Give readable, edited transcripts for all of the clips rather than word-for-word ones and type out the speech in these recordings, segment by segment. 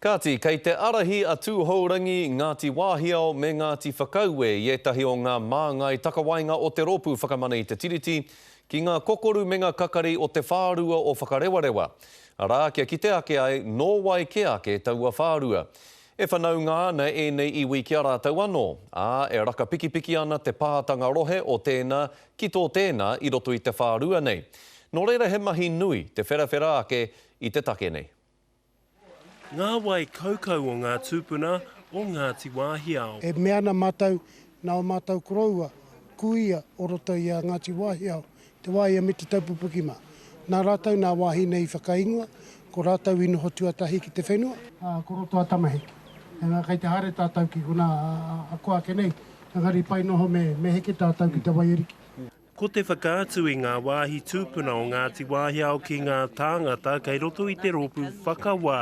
Kāti, kei te ārahi a Tūhourangi, Ngāti Wāhiao me Ngāti Whakaue i ētahi o ngā māngai takawaenga o Te Rōpū Whakamana i Te Tiriti ki ngā kokoru me ngā kakari o te whārua o Whakarewarewa, arā, kia kite ake ai nō wai kē ake taua whārua. E whanaunga ana ēnei iwi ki a rātou anō, ā, e raka pikipiki ana te pātanga rohe o tēnā ki tō tēnā i roto i te whārua nei. Nō reira he mahi nui te wherawhera ake i te take nei. Ngā wai kaukau o ngā tūpuna o Ngāti Wāhiao. E mea ana mātou, nā ō mātou koroua, kuia o roto i a Ngāti Wāhiao, te wā ia me te taupupuki mā. Nā rātou nā wāhi nei i whakaingoa, ko rātou i noho tuatahi ki te whenua. Ā, ko roto a Tamaheke. Engari kei te haere tātou ki konā, ā, ko ake nei, engari pai noho me, me heke tātou ki te waiariki. Ko te whakaatu i ngā wāhi tūpuna o Ngāti Wāhiao ki ngā tāngata kei roto i te rōpū whakawā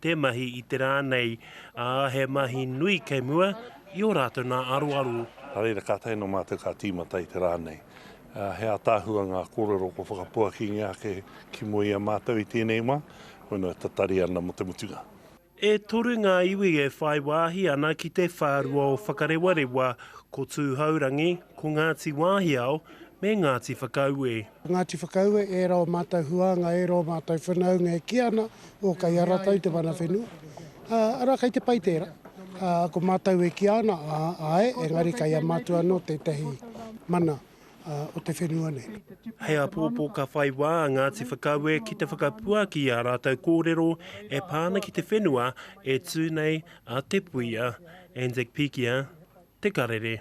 te mahi i te rā nei, ā, he mahi nui kei mua i ō rātou nā aroaro. Nā reira, kātahi nō mātou ka tīmata i te rā nei. He ātaahua ngā kōrero kua whakapuakingia ake ki mua i a mātou i tēnei wā, koinā e tatari ana mō te mutunga. E toru ngā iwi e whai wāhi ana ki te whārua o Whakarewarewa, ko Tūhourangi, ko Ngāti Wāhiao me Ngāti Whakaue. Ngāti Whakaue, ērā o mātou huānga, ērā o mātou whanaunga e kī ana, o kei a rātou te mana whenua. Ā, arā kei te pai tērā. Ā, ko mātou e kī ana, ā, āe, engari kei a mātou anō tētahi mana. o te whenua nei. Hei āpōpō ka whai wā a Ngāti Whakaue ki te whakapuaki i ā rātou kōrero e pā ana ki te whenua e tū nei a Te Puia. Anzac Pikia, Te Karere.